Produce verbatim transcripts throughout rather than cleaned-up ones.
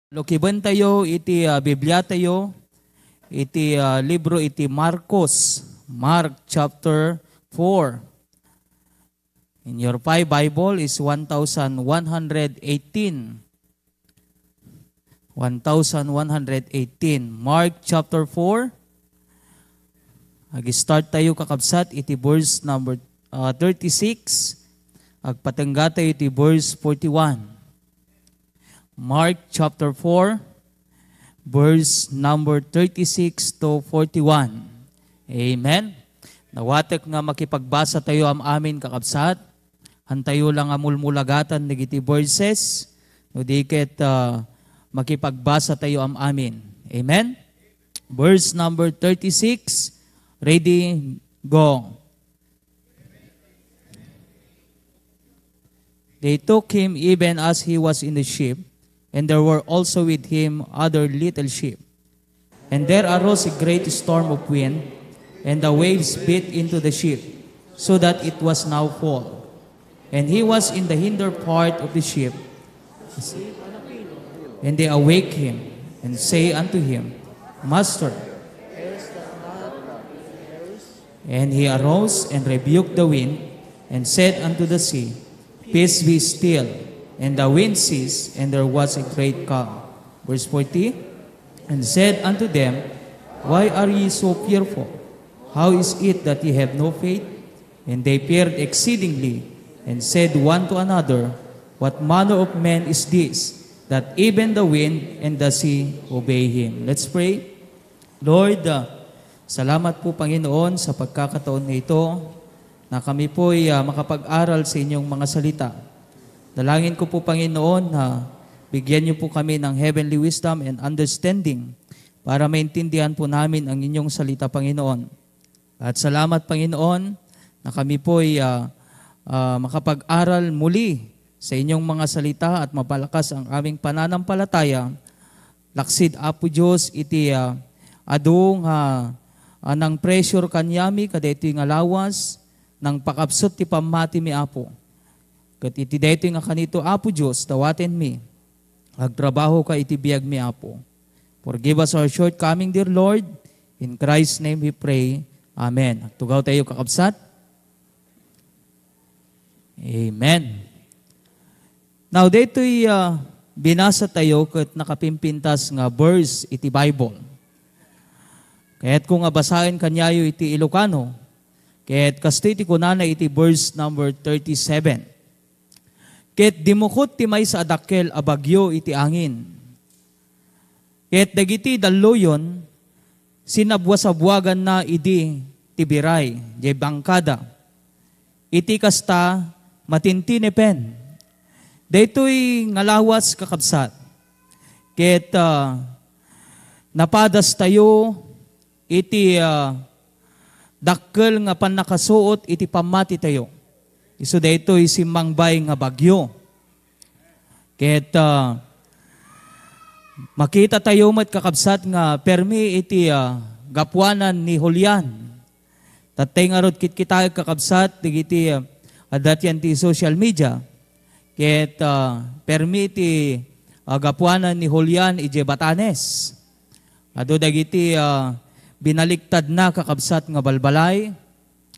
Lukibentayo iti, ah, Bibliatayo, iti, ah, libro iti Marcos, Mark chapter four. In your five Bible is one thousand one hundred eighteen. One thousand one hundred eighteen. Mark chapter four. Ag-start tayo, kakabsat, iti verse number, ah, thirty-six. Agpatengga tayo iti verse forty-one. Mark chapter four, verse number thirty-six to forty-one. Amen. Nawatek nga makipagbasa tayo am-amin, kakabsat. Hantayo lang nga mulmulagatan dagiti verses, no di ket, ah, makipagbasa tayo am-amin. Amen? Verse number thirty-six, ready, go. They took him even as he was in the ship, and there were also with him other little ship. And there arose a great storm of wind, and the waves beat into the ship, so that it was now full. And he was in the hinder part of the ship. And they awake him, and say unto him, Master, and he arose and rebuked the wind, and said unto the sea, Peace, be still. And the wind ceased, and there was a great calm. Verse forty, and said unto them, Why are ye so fearful? How is it that ye have no faith? And they feared exceedingly, and said one to another, What manner of man is this, that even the wind and the sea obey him? Let's pray. Lord, ah, salamat po, Panginoon, sa pagkakataon na ito na kami po'y, ah, makapag-aral sa inyong mga salita. Dalangin ko po, Panginoon, na bigyan niyo po kami ng heavenly wisdom and understanding para maintindihan po namin ang inyong salita, Panginoon. At salamat, Panginoon, na kami po'y, ah, ah, makapag-aral muli sa inyong mga salita at mapalakas ang aming pananampalataya. Laksid, Apo Dios, iti, ah, adu nga, ah, nang-pressure kaniami kadaytoy nga lawas, nangpakabsut ti pammatimi, Apo. Ket iti daytoy nga kanito, Apo Dios, dawatenmi, agtrabahoka iti biagmi, Apo. Forgive us our shortcoming, dear Lord. In Christ's name we pray. Amen. Agtugaw tayo, kakabsat. Amen. Now, daytoy, ah, binasa tayo ket nakapimpintas nga verse iti Bible. Kayatko nga basaen kaniayo iti Ilocano. Ket kastoy ti kunana iti verse number thirty-seven. Ket dimmukot ti maysa a dakkel a bagyo iti angin. Ket dagiti dalluyon, sinabwasabwaganna idi ti biray, diay bangkada. Iti kasta, matintinipen. Daytoy nga lawas, kakabsat. Ket, ah, napadastayo iti, ah, dakkel nga pannakasuot iti pammatitayo. Isu daytoy simmangbay nga bagyo. Ket, ah, makitatayo met, kakabsat, nga permi iti, ah, gapuanan ni Julian. Tattay ngarud kitkitaek, kakabsat, dagiti, ah, adda ti social media. Ket, ah, permi iti, ah, gapuanan ni Julian idiay Batanes. Adu dagiti, ah, binaliktadna, kakabsat, nga balbalay.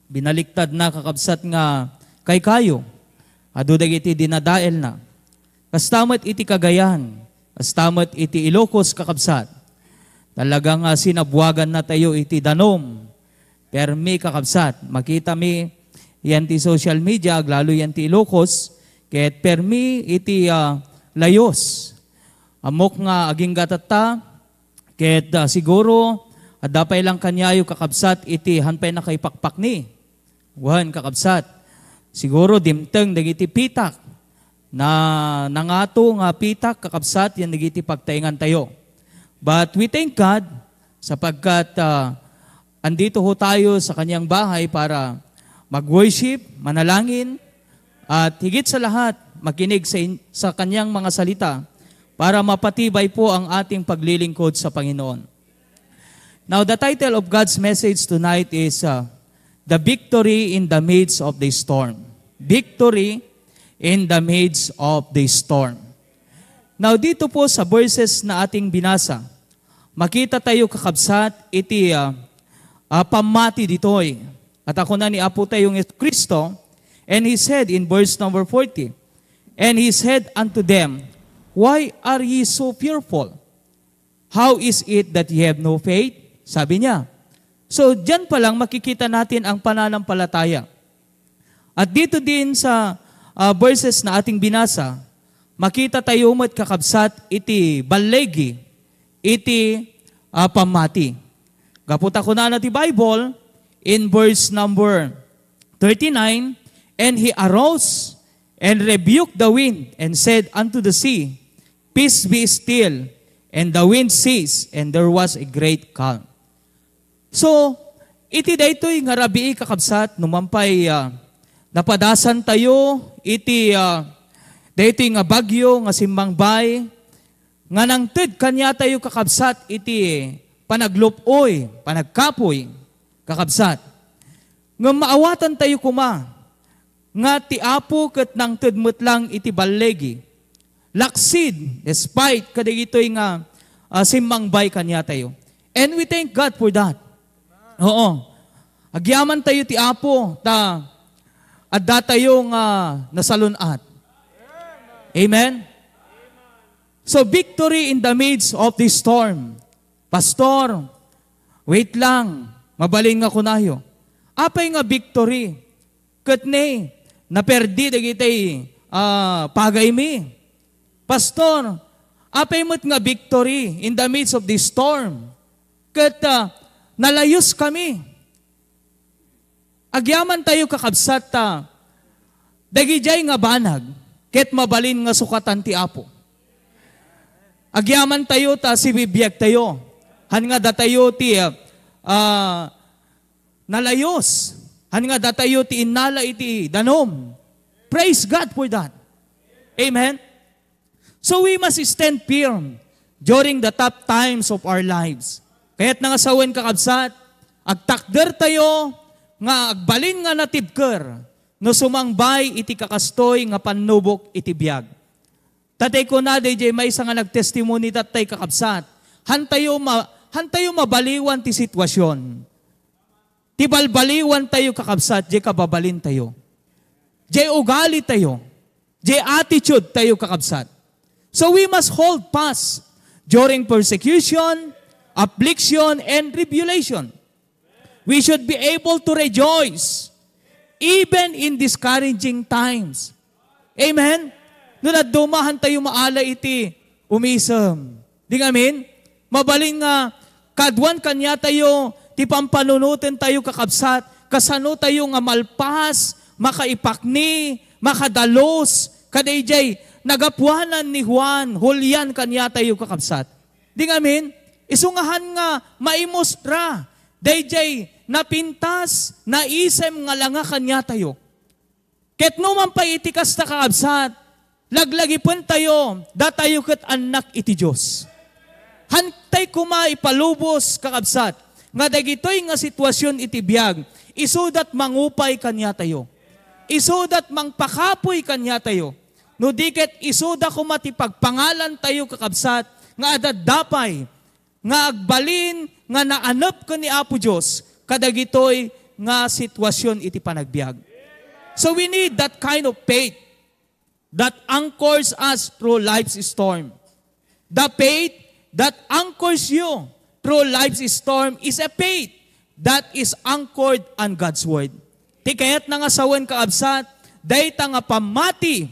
Binaliktadna, kakabsat, nga kaykayo. Adu dagiti dinadaelna. Kasta met iti Cagayan, kasta met iti Ilocos, kakabsat. Talaga nga sinabwagannatayo iti danum. Permi, kakabsat, makitami yan ti social media, aglalo yan ti Ilocos, ket permi iti, ah, layos. Ammok nga agingga tatta, ket, ah, siguro, adda pay lang kaniayo, kakabsat, iti han pay nakaipakpakni. Wen, kakabsat, siguro dimteng dagiti pitak. Na, nangato nga pitak, kakabsat, yan dagiti pagtaengantayo. But we thank God sapagkat, ah, andito ho tayo sa kanyang bahay para mag-worship, manalangin, at higit sa lahat, makinig sa in-, sa kanyang mga salita para mapatibay po ang ating paglilingkod sa Panginoon. Now, the title of God's message tonight is, uh, The Victory in the Midst of the Storm. Victory in the Midst of the Storm. Now, dito po sa verses na ating binasa, makita tayo, kakabsat, iti, ah, ah, pammati ditoy. At ako na ni Apo tayong Kristo, and he said in verse number forty, "And he said unto them, Why are ye so fearful? How is it that ye have no faith?" Sabi niya. So, diyan pa lang makikita natin ang pananampalataya. At dito din sa, ah, verses na ating binasa, makita tayo met, kakabsat, iti ballegi, iti, ah, pammati. Gapu ta kunana ti Bible in verse number thirty-nine, "And he arose and rebuked the wind and said unto the sea, 'Peace, be still.' And the wind ceased, and there was a great calm." So, iti daytoy nga rabii, kakabsat, no man pay, ah, napadasan tayo iti, ah, daytoy nga bagyo nga simmangbay, nga nangted kaniatayo, kakabsat, iti panaglupay, panagkapuy, kakabsat. Ngem maawatan tayo koma nga ti Apo ket nangted met lang iti ballegi, laksid, despite kadagitoy nga, ah, simmangbay kaniatayo. And we thank God for that. Oo. Agyaman tayo ti Apo, ta adda tayo nga nasalun-at. Amen? So, victory in the midst of the storm. Pastor, wait lang. Mabalin nga kunayo. Apay nga victory? Ket ne, naperdi dagiti, ah, pagaymi. Pastor, apay met nga victory in the midst of the storm? Ket, ah, nalayuskami. Agyaman tayo, kakabsat, ta dagidiay nga banag, ket mabalin nga sukatan ti Apo. Agyaman tayo ta sibibiag tayo. Han nga datayo ti, ah, nalayus. Han nga datayo ti innala iti danum. Praise God for that. Amen? So we must stand firm during the tough times of our lives. Kayat na nga sawen, kakabsat, agtakder tayo nga agbalin nga natibker no sumangbay iti kakastoy nga pannubok iti biag. Tatay ko na, daydiay maysa nga nagtestimony tattay, kakabsat. Hantayo ma-, hantayo mabaliwan ti sitwasyon. Ti balbaliwan tayo, kakabsat, diay kababalin tayo. Diay ugali tayo. Diay attitude tayo, kakabsat. So we must hold fast during persecution, affliction, and tribulation. We should be able to rejoice even in discouraging times. Amen? No nadumahan tayo maala iti umisem. Di nga amen? Mabalin nga kaduan kaniatayo ti pampanunoten tayo, kakabsat, kasano tayo nga malpas, makaipakni, makadalus, kadaydiay nagapuanan ni Juan, Julian kaniatayo, kakabsat. Di nga amen? Isu nga han nga maimustra daydiay napintas, naisem nga langa kaniatayo. Ket no man pay iti kasta, kakabsat, laglagipentayo, datayo ket annak iti Dios. Hantay koma ipalubos, kakabsat, nga dagitoy nga sitwasyon iti biag, isudat mangupay kaniatayo. Isudat mangpakapuy kaniatayo. No di ket isuda koma ti pagpangalantayo, kakabsat, nga adda pay nga agbalin nga naanep ken ni Apo Dios kadagitoy nga sitwasyon iti panagbiag. So we need that kind of faith that anchors us through life's storm. The faith that anchors you through life's storm is a faith that is anchored on God's Word. Ti kayatna nga sawen, kakabsat, dayta nga pammati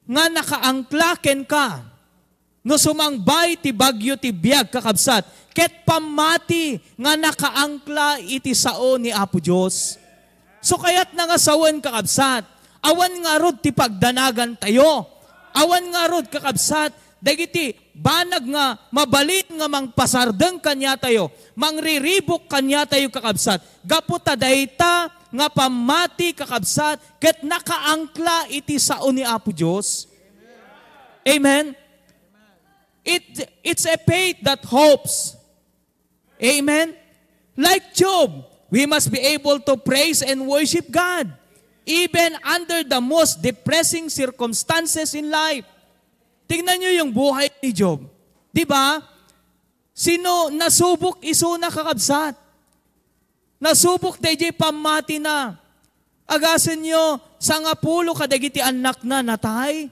nga nakaangkla kenka no sumangbay ti bagyo ti biag, kakabsat, ket pammati nga nakaangkla iti sao ni Apo Dios. So, kayatna nga sawen, kakabsat, awan ngarud ti pagdanagantayo. Awan ngarud, kakabsat, dagiti banag nga mabalin nga mangpasardeng kaniatayo, mangriribuk kaniatayo, kakabsat, gapu ta dayta nga pammati, kakabsat, ket nakaangkla iti sao ni Apo Dios. Amen? It, it's a faith that hopes. Amen? Like Job, we must be able to praise and worship God, even under the most depressing circumstances in life. Tingnan niyo yung buhay ni Job. Di ba? Sino nasubok isuna, kakabsat? Nasubok dayjay pammatina. Agasen niyo, sangapulo kadagiti annakna natay.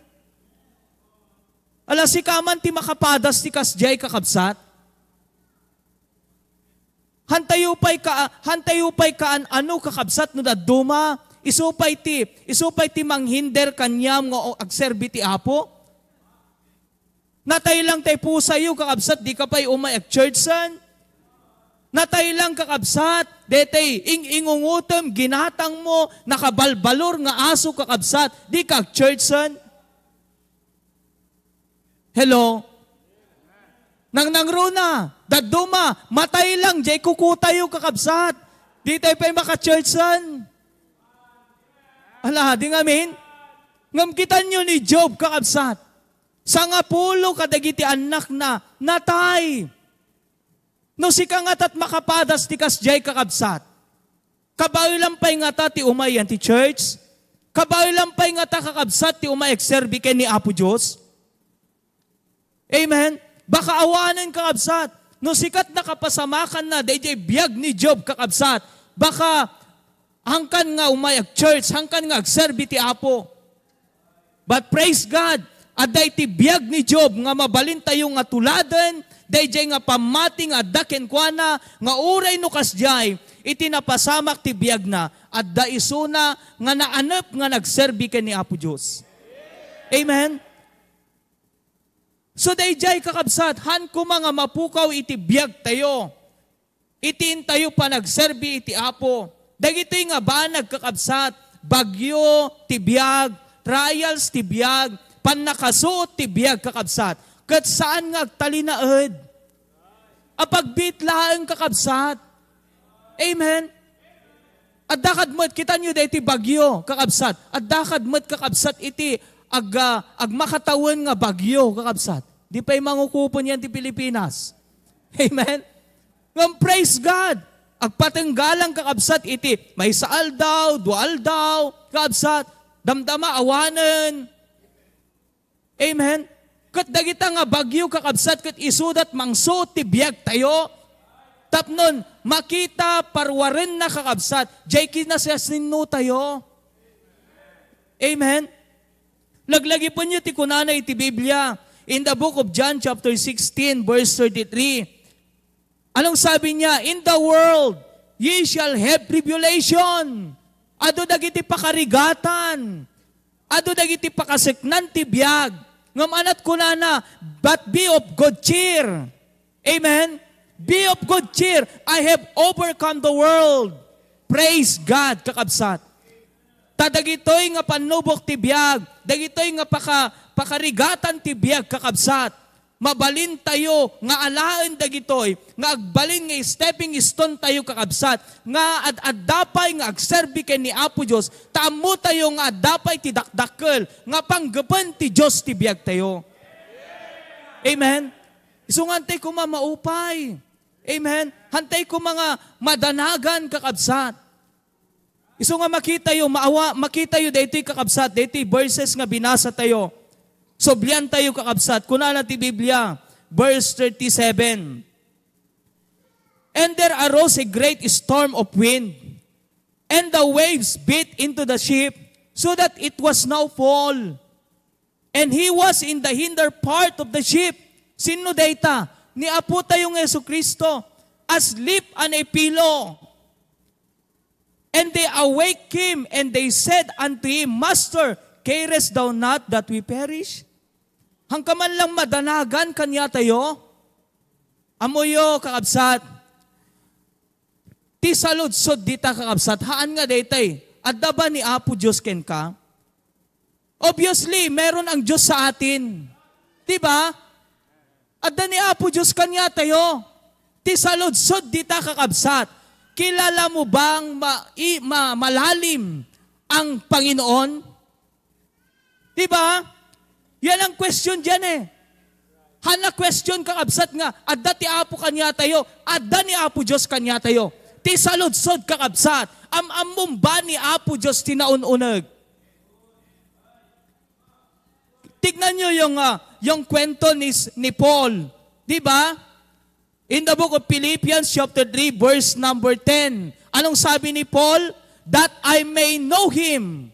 Ala, sika man ti makapadas ti kasdiay, kakabsat. Hantayo pay ka, hantayo pay kaan-ano, kakabsat, no dadduma, isu pay ti, isu pay ti manghinder kaniam nga o-, agserbi ti Apo. Natay lang tay pusayo, kakabsat, di ka pay umay ag-church san. Natay lang, kakabsat, detay ing-ingungutem, ginatang mo, nakabalbalor nga aso, kakabsat, di ka ag-church san. Hello? Nangnangruna, dadduma, matay lang, jay kukutayo, kakabsat. Di tayo pa'y maka-church san. Ala, di nga amin? Ngam kitanyo ni Job, kakabsat. Sangapulo kadagiti annakna, natay. No sika ngata't makapadas ti kasdiay, kakabsat, kabaelam pay ngata ti umay yan ti church? Kabaelam pay ngata, kakabsat, ti umay agserbi ken ni Apo Dios? Amen? Baka awanen, kakabsat. No sika't nakapasamakan na dayjay biag ni Job, kakabsat, baka hangkan nga umay ag-church, hangkan nga agserbi ti Apo. But praise God, adda iti biag ni Job nga mabalintayo nga tuladen, dayjay nga pammati nga adda kenkuana, nga uray no kasdiay, iti napasamak ti biagna, adda isuna nga naanep nga nagserbi ken ni Apo Dios. Amen? So, dayjay, kakabsat, han koma nga mapukaw iti biagtayo. Iti intayo panagserbi iti Apo. Dagitoy nga banag, kakabsat, bagyo ti biag, trials ti biag, pannakasuot ti biag, kakabsat, ket saan nga agtalinaed. Apagbiit laeng, kakabsat. Amen. Adda kad met, kitanyo daytoy bagyo, kakabsat. Adda kad met, kakabsat, iti ag-, ah, agmakatawen nga bagyo, kakabsat. Di pay mangukupen yan ti Pilipinas. Amen? Ngem praise God. Agpatenggalang, kakabsat, iti maysa aldaw, dua aldaw, kakabsat. Damdama, awanen. Amen? Ket dagita nga bagyo, kakabsat, ket isudat mangsuot ti biagtayo. Tapnon makita parwarenna, kakabsat, jay kinasiasinotayo. Amen? Laglagipenyo ti kunana iti Biblia in the book of John chapter sixteen, verse thirty-three. Anong sabi niya? "In the world, ye shall have tribulation." Adu dagiti pakarigatan. Adu dagiti pakaseknan ti biag. Ngem anat kunana, "But be of good cheer." Amen? "Be of good cheer. I have overcome the world." Praise God, kakabsat. Ta dagitoy nga pannubok ti biag, dagitoy nga paka-, pakarigatan ti biag, kakabsat, mabalintayo nga alaen dagitoy nga agbalin nga stepping stone tayo, kakabsat, nga ad-adda pay nga agserbi ken ni Apo Dios, ta ammotayo nga adda pay ti dakdakkel nga panggepen ti Dios ti biagtayo. Amen? Isu nga hantay koma maupay. Amen? Hantay koma nga madanagan, kakabsat. Isu nga makitayo, maawa, makitayo daytoy, kakabsat, daytoy verses nga binasa tayo. Sublian tayo, kakabsat. Kunana ti Biblia, verse thirty-seven, "And there arose a great storm of wind, and the waves beat into the ship, so that it was now full. And he was in the hinder part of the ship." Sino dayta? Ni Apo tayo nga Jesu-Cristo. "Asleep on a pillow. And they awake him, and they said unto him, 'Master, carest thou not that we perish?'" Hangka man lang madanagan kaniatayo? Ammoyo, kakabsat, ti saludsod dita, kakabsat, haan nga daytay, adda ba ni Apo Dios kenka? Obviously, meron ang Diyos sa atin. Di ba? Adda ni Apo Diyos kaniatayo. Ti saludsod dita, kakabsat, kilala mo bang ma-, i-, ma-, malalim ang Panginoon? Di ba? Yan ang question diyan eh. Haan a question, kakabsat, nga adda ti Apo kaniatayo, adda ni Apo Diyos kaniatayo. Ti saludsod, kakabsat, am-ammom ba ni Apo Diyos ti naun-uneg? Tignan niyo yung, ah, yung kwento ni, ni Paul. Di ba? In the book of Philippians chapter three, verse number ten. Anong sabi ni Paul? "That I may know Him."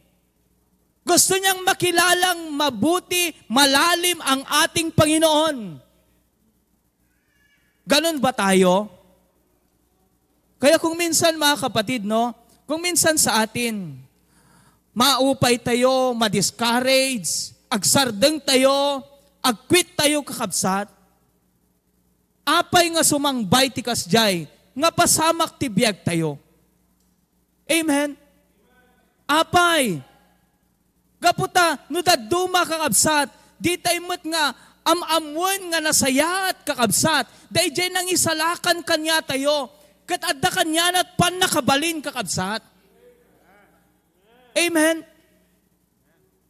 Gusto niyang makilalang mabuti, malalim ang ating Panginoon. Ganun ba tayo? Kaya kung minsan, mga kapatid, no? Kung minsan sa atin, maupay tayo, ma-discourage, agsardeng tayo, ag-quit tayo, kakabsat. Apay nga sumangbay ti kasdiay, nga pasamak ti biag tayo. Amen? Apay. Gapu ta, no dadduma, kakabsat, di tay met nga am-ammoen nga nasayaat, kakabsat. Daydiay nangisalakan kaniatayo, ket adda kaniana pannakabalin, kakabsat. Amen?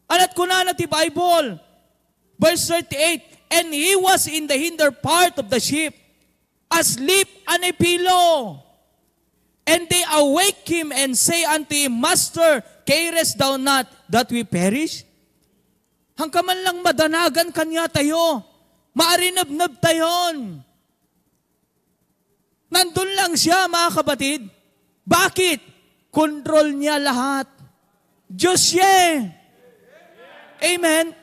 Ania't kunana ti Bible. Verse thirty-eight, "And he was in the hinder part of the ship, asleep on a pillow. And they awake him and say unto him, 'Master, carest thou not that we perish?'" Hangka man lang madanagan kaniatayo, maarinebneb tayon. Nandun lang siya, mga kapatid. Bakit? Kontrol niya lahat. Diyos siya eh. Amen?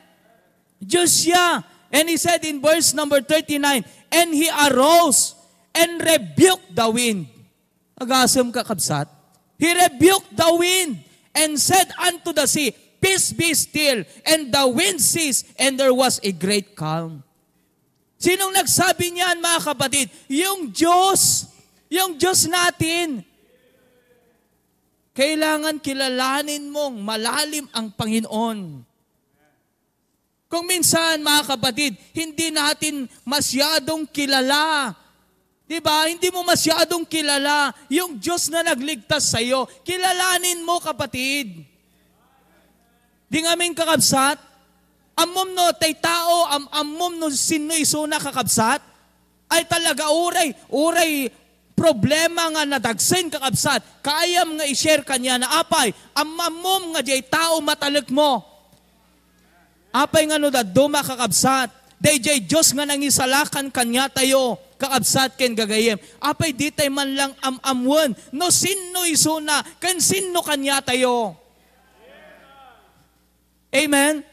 Diyos siya. And he said in verse number thirty-nine, "And he arose and rebuked the wind." Agasem, kakabsat. "He rebuked the wind and said unto the sea, 'Peace, be still.' And the wind ceased, and there was a great calm." Sinong nagsabi niyan, mga kapatid? Yung Diyos. Yung Diyos natin. Kailangan kilalanin mong malalim ang Panginoon. Kung minsan, mga kapatid, hindi natin masyadong kilala. Di ba? Hindi mo masyadong kilala yung Diyos na nagligtas sa'yo. Kilalanin mo, kapatid. Di ngamin, kakabsat? Ammom no, tay tao, am-, ammom no sinno isuna, kakabsat? Ay talaga, uray, uray problema nga nadagsen, kakabsat, kaayam nga i-share kaniana. Apay, am-, ammom nga diay tao matalek mo. Apay nga no dadduma, kakabsat, daydiay Dios nga nangisalakan kaniatayo, kakabsat ken gagayyem. Apay, ditay man lang am-amwen no sinno isuna ken sinno kaniatayo. Amen?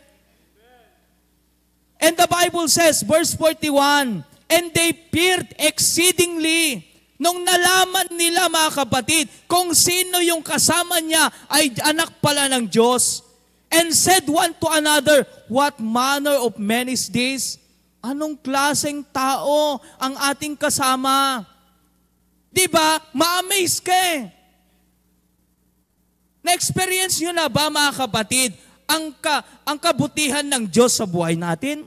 And the Bible says, verse forty-one, "And they feared exceedingly." Nung nalaman nila, mga kapatid, kung sino yung kasama niya ay anak pala ng Diyos. "And said one to another, 'What manner of man is this?'" Anong klaseng tao ang ating kasama? Di ba? Ma-amaze ka eh. Na-experience nyo na ba, mga kapatid, ang, ka, ang kabutihan ng Diyos sa buhay natin?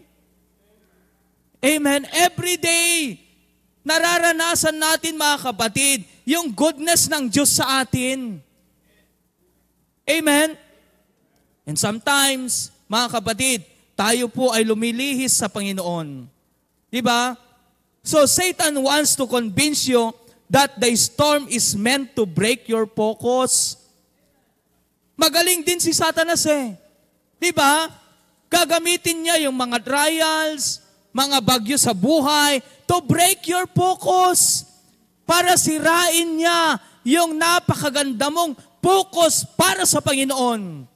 Amen. Every day, nararanasan natin, mga kapatid, yung goodness ng Diyos sa atin. Amen. And sometimes, mga kapatid, tayo po ay lumilihis sa Panginoon. Di ba? So, Satan wants to convince you that the storm is meant to break your focus. Magaling din si Satanas eh. Di ba? Gagamitin niya yung mga trials, mga bagyo sa buhay to break your focus. Para sirain niya yung napakaganda mong focus para sa Panginoon.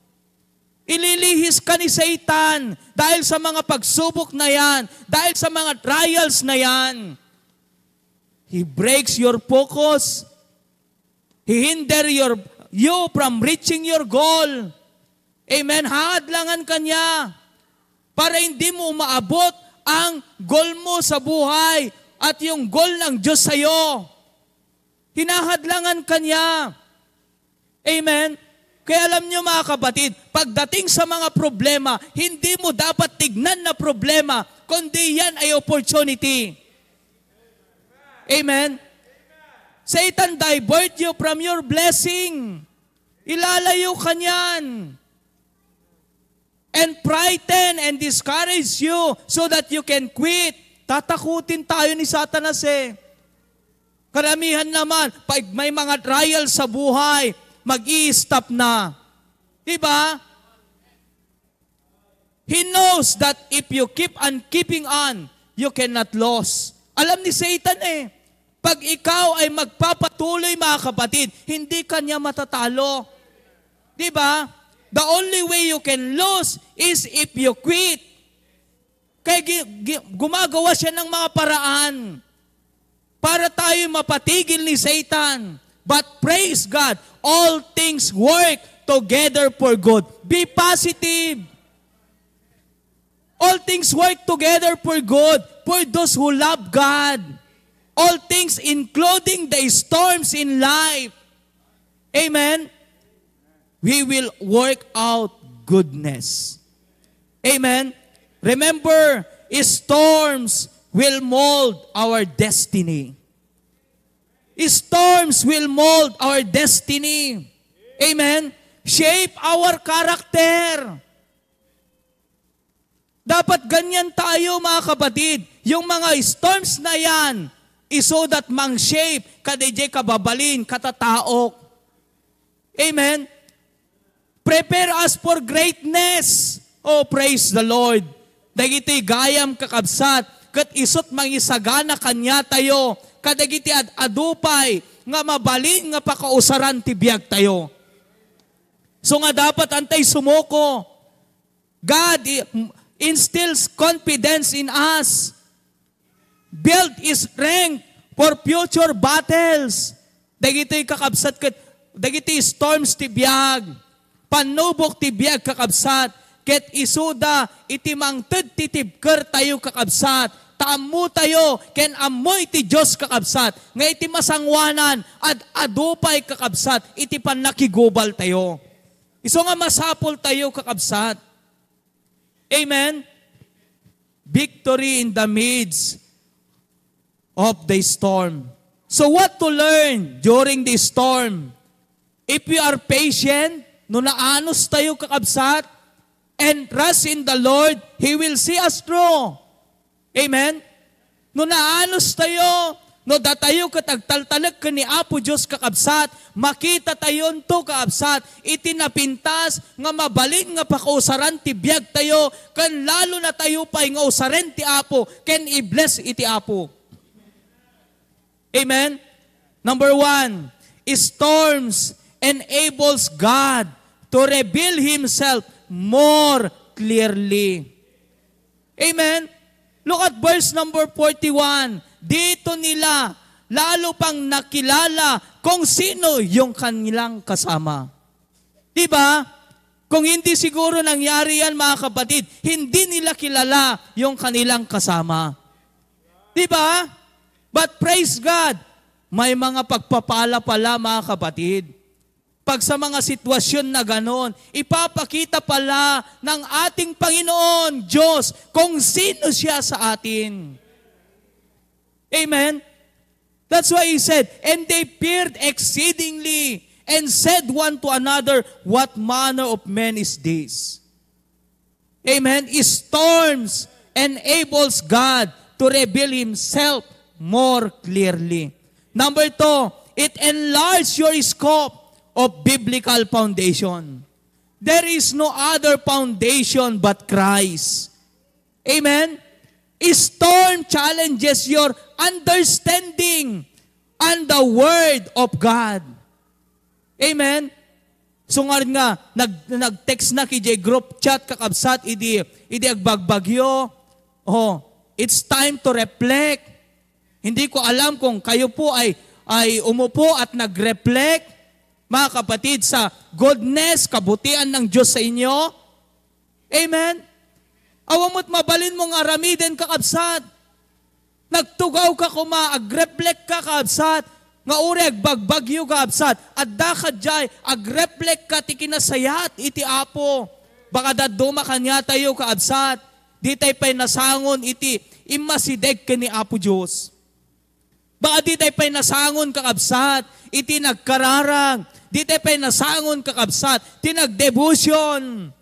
Ililihis ka ni Satan dahil sa mga pagsubok na yan, dahil sa mga trials na yan. He breaks your focus. He hinder your, you from reaching your goal. Amen. Haadlangan ka niya para hindi mo maabot ang goal mo sa buhay at yung goal ng Diyos sa'yo. Hinahadlangan ka niya. Amen? Kaya alam nyo, mga kapatid, pagdating sa mga problema, hindi mo dapat tignan na problema, kundi yan ay opportunity. Amen? Satan divert you from your blessing. Ilalayo ka niyan. And frighten and discourage you so that you can quit. Tatakutin tayo ni Satanas eh. Karamihan naman, pag may mga trial sa buhay, mag-i-stop na. Di ba? He knows that if you keep on keeping on, you cannot lose. Alam ni Satan eh, pag ikaw ay magpapatuloy, mga kapatid, hindi ka niya matatalo. Di ba? The only way you can lose is if you quit. Kaya gi- gi- gumagawa siya ng mga paraan para tayo mapatigil ni Satan. But praise God, all things work together for good. Be positive. All things work together for good for those who love God. All things, including the storms in life. Amen? We will work out goodness. Amen? Remember, storms will mold our destiny. Storms will mold our destiny. Amen? Shape our character. Dapat ganyan tayo, mga kapatid. Yung mga storms na yan, isu dat mang-shape, kada idiay kababalin, katataok. Amen? Prepare us for greatness. Oh, praise the Lord. Dagiti gayam, kakabsat, ket isut' mangisagana kaniatayo kadagiti ad-adu pay nga mabalin nga pakausaran ti biagtayo. So nga dapat antay sumuko. God i-, instills confidence in us. Build strength for future battles. Dagitoy kakabsat ket dagiti storms ti biag, pannubok ti biag, kakabsat, ket isuda iti mangted ti tibkertayo, kakabsat, ta ammotayo ken ammo iti Dios, kakabsat, nga iti masangoanan ad-adu pay, kakabsat, iti pannakigubaltayo. Isu nga masapultayo, kakabsat. Amen? Victory in the midst of the storm. So what to learn during the storm? If we are patient, no naanus tayo, kakabsat, and trust in the Lord, He will see us through. Amen? No naanus tayo, no datayo ket agtaltalek ken ni Apo Dios, kakabsat, makita tayonto, kakabsat, iti napintas nga mabalin nga pakausaran ti biagtayo, ken lalo na tayo pay nga usaren ti Apo ken i-bless iti Apo. Amen? Number one, storms enables God to reveal Himself more clearly. Amen? Look at verse number forty-one. Dito nila lalo pang nakilala kung sino yung kanilang kasama. Di ba? Kung hindi siguro nangyari yan, mga kapatid, hindi nila kilala yung kanilang kasama. Di ba? But praise God, may mga pagpapala pala, mga kapatid. Pag sa mga sitwasyon na ganon, ipapakita pala ng ating Panginoon Diyos kung sino siya sa atin. Amen? That's why he said, "And they feared exceedingly, and said one to another, 'What manner of man is this?'" Amen? Storms enables God to reveal Himself more clearly. Number two, it enlarges your scope of biblical foundation. There is no other foundation but Christ. Amen? Storm challenges your understanding and the Word of God. Amen? So nga nga, nag-, nag-text na kay group chat, kakabsat, idi, idi agbagbagyo. Oh, it's time to reflect. Hindi ko alam kung kayo po ay, ay umupo at nag-reflect. Mga kapatid, sa goodness, kabutian ng Diyos sa inyo. Amen? Awan mo't mabalin mong aramiden, kakabsat. Nagtugaw ka koma, agreflect ka, kakabsat. Nga uri agbagbagyo, kakabsat. Adda ka jay, agreflect ka ti kinasayaat iti Apo. Baka dadduma kaniatayo, kakabsat. Di tay pay nasangon iti immasideg ken ni Apo Dios. Baka di tay pay nasangon, kakabsat, iti nagkararag. Di tay pay nasangon, kakabsat, ti nagdevotion.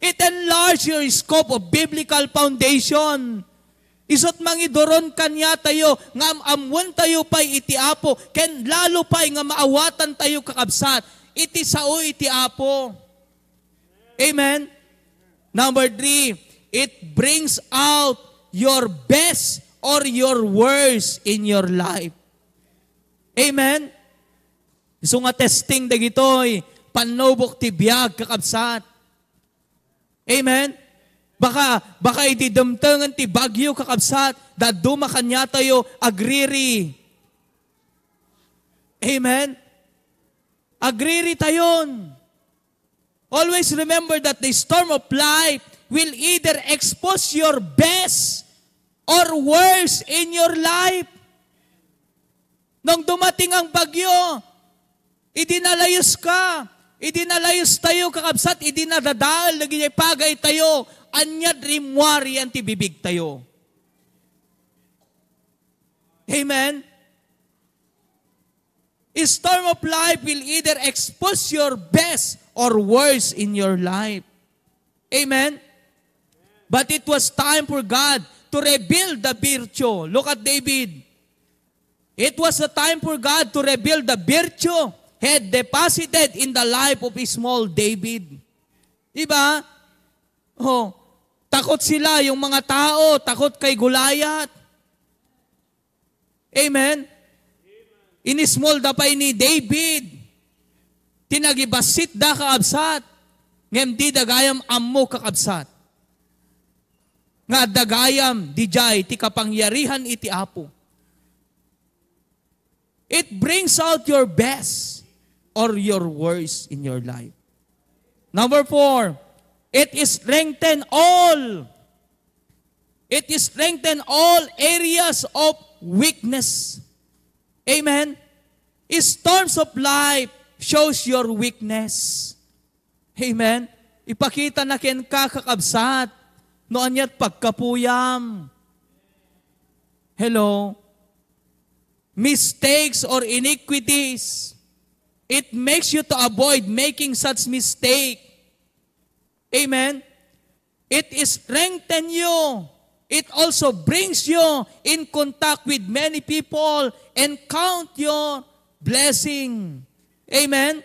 It enlarge your scope of biblical foundation. Isu't mangiduron kaniatayo nga am-ammoentayo pay iti Apo, ken lalo pay nga maawatantayo, kakabsat, iti sao iti Apo. Amen? Number three, it brings out your best or your worst in your life. Amen? Isu nga testing dagitoy, pannubok ti biag, kakabsat. Amen? Baka, baka iti dumtengen ti bagyo, kakabsat, dadduma kaniatayo agriri. Amen? Agriri tayon. Always remember that the storm of life will either expose your best or worst in your life. Nung dumating ang bagyo, idi nalayus ka, idi nalayus tayo, kakabsat, idi nadadael dagiti pagay tayo, aniat rimmuar yan ti bibig tayo. Amen? A storm of life will either expose your best or worst in your life. Amen? But it was time for God to rebuild the virtue. Look at David. It was a time for God to rebuild the virtue He had deposited in the life of small David. Diba? Oh, takot sila, yung mga tao, takot kay Goliath. Amen? Inismol da pay ni David. Ti nagibassit da, kakabsat. Ngem di da gayam ammo, kakabsat, nga adda gayam didiay ti kapangyarihan iti Apo. It brings out your best or your worst in your life. Number four, it strengthen all. It strengthen all areas of weakness. Amen? Storms of life shows your weakness. Amen? Ipakita na kenka, kakabsat, no aniat pagkapuyam. Hello? Mistakes or iniquities. It makes you to avoid making such mistake. Amen? It strengthen you. It also brings you in contact with many people and count your blessing. Amen?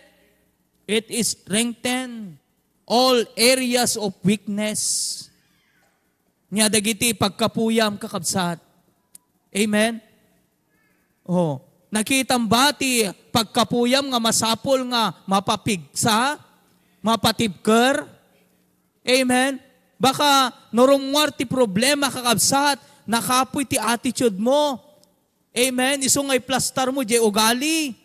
It strengthen all areas of weakness. Nia dagiti pagkapuyam, kakabsat. Amen? Oh, nakitam ba ti pagkapuyam nga masapul nga mapapigsa, mapatibker? Amen? Baka no rummuar ti problema, kakabsat, nakapuy ti attitude mo. Amen? Isu nga iplastar mo diay ugali.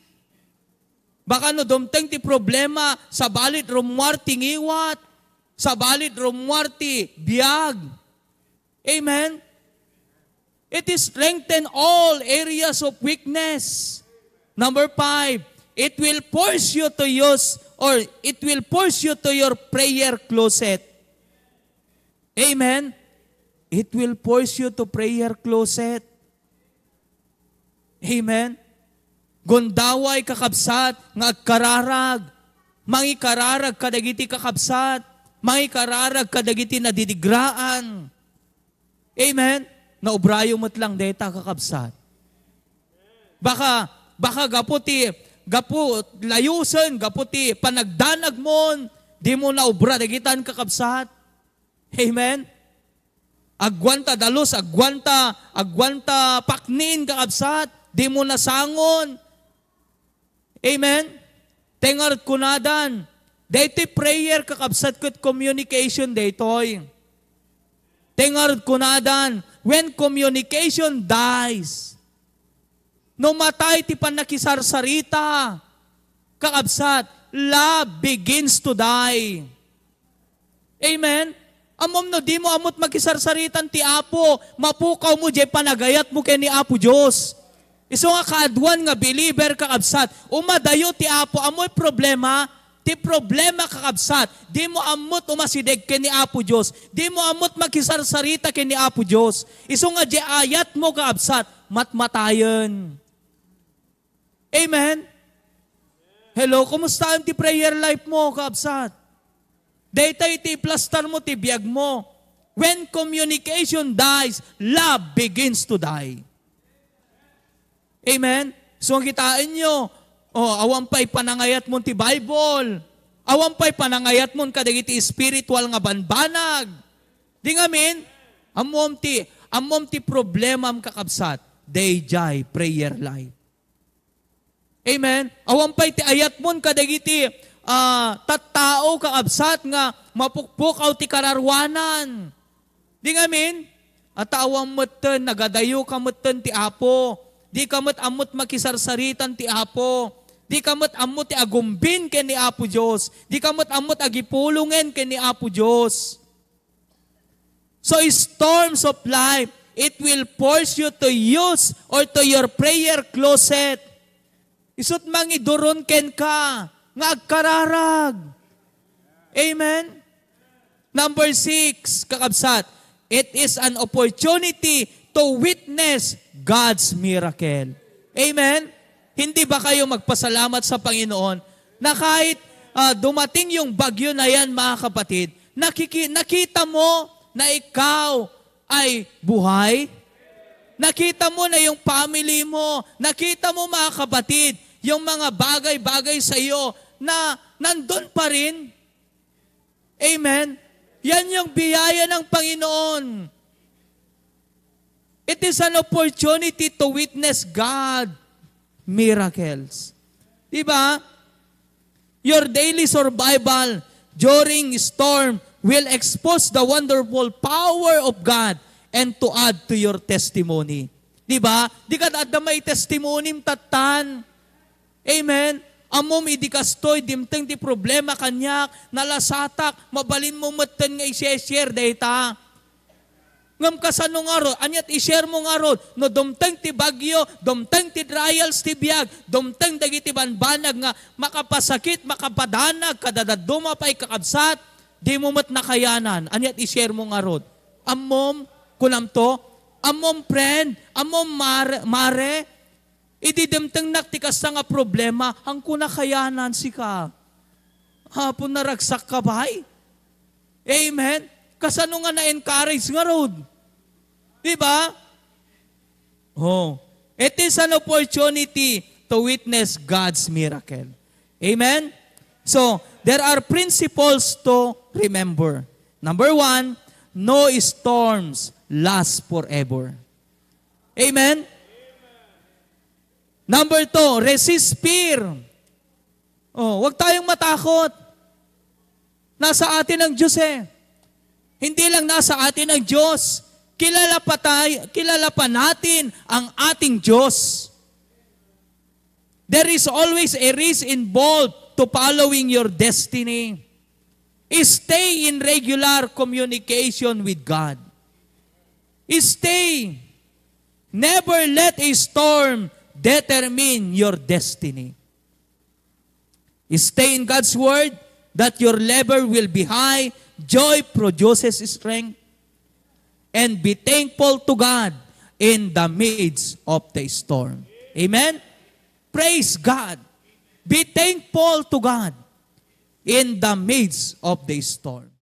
Baka no dumteng ti problema, sabali rummuar ti ngiwat, sabali rummuar ti biag. Amen? It is strengthen all areas of weakness. Number five, it will force you to use or it will force you to your prayer closet. Amen? It will force you to prayer closet. Amen? Gundaway, kakabsat, nga agkararag. Mangikararag kadagiti kakabsat. Mangikararag kadagiti nadidigraan. Amen? Naubrayo met lang deta, kakabsat. Baka, baka gapu ti, gapu layusen, gapu ti panagdanagmon, di mo naubra dagitan, kakabsat. Amen? Agwan ta dalus, agwan ta, agwan ta paknin, kakabsat. Di mo nasangon. Amen? Tengar kunadan. Daytoy prayer, kakabsat, ket communication daytoy. Tengar kunadan, when communication dies, no matay ti pannakisarsarita, kakabsat, love begins to die. Amen? Ammom no dimo ammot makisarsaritan ti Apo, mapukaw mo diay panagayatmo ken ni Apo Dios. Isu nga kaaduan nga believer, kakabsat, umadayo ti Apo, ammoy problema, ti problema, kakabsat, dimo ammot umasideg ken ni Apo Dios, dimo ammot makisarsarita ken ni Apo Dios. Isu nga diay ayatmo, kakabsat, matmatayen. Amen? Hello, kumusta ti prayer life mo, kabsat? Daytay ti iplastar mo ti biag mo. When communication dies, love begins to die. Amen? So, kitaan nyo, oh, awan pay panangayat mo ti Bible. Awan pay panangayatmon kadagiti spiritual nga banbanag. Di ngamin, ammom ti, ammom ti problemam, kakabsat, daydiay prayer life. Amen? Awan pay ti ayatmon kadagiti, ah, tattao, kakabsat, nga mapukpukaw ti kararuanan. Di ngamin, atawa metten, nagadayo ka metten ti Apo. Di ka met ammot makisarsaritan ti Apo. Di ka met ammo ti agumbin ken ni Apo Dios. Di ka met ammot agipulongen ken ni Apo Dios. So storms of life, it will force you to use or to your prayer closet. Isut mangiduron kenka nga agkararag. Amen? Number six, kakabsat, it is an opportunity to witness God's miracle. Amen? Hindi ba kayo magpasalamat sa Panginoon na kahit, ah, dumating yung bagyo na yan, mga kapatid, nakiki-, nakita mo na ikaw ay buhay? Nakita mo na yung family mo, nakita mo, mga kapatid, yung mga bagay-bagay sa iyo na nandun pa rin? Amen? Yan yung biyaya ng Panginoon. It is an opportunity to witness God miracles. Di ba? Your daily survival during storm will expose the wonderful power of God and to add to your testimony. Di ba? Di ka adda may testimony tattan. Amen? Ammom idi kastoy, dimteng ti problema kaniak, nalasatak, mabalin mo metten nga i-share dayta. Ngem kasano ngarud? Aniat i-share mo ngarud? No dumteng ti bagyo, dumteng ti trials ti biag, dumteng dagiti banbanag nga makapasakit, makapadanag, kada dadduma pay, kakabsat, di mo met nakayanan. Aniat i-share mo ngarud? Ammom, kunamto, ammom, friend, ammom, mare, mare, idi dumtengnak ti kasta nga problema, haanko nakayanan sika. Apo, naragsak ka bay? Amen? Kasano nga na-encourage ngarud? Di ba? Oh, it is an opportunity to witness God's miracle. Amen? So, there are principles to remember. Number one, no storms last forever. Amen? Number two, resist fear. Oh, huwag tayong matakot. Nasa atin ang Diyos eh. Hindi lang nasa atin ang Diyos, kilala pa tay-, kilala pa natin ang ating Diyos. There is always a risk involved to following your destiny. Stay in regular communication with God. Stay. Never let a storm determine your destiny. Stay in God's word that your level will be high. Joy produces strength. And be thankful to God in the midst of the storm. Amen? Praise God. Be thankful to God in the midst of the storm.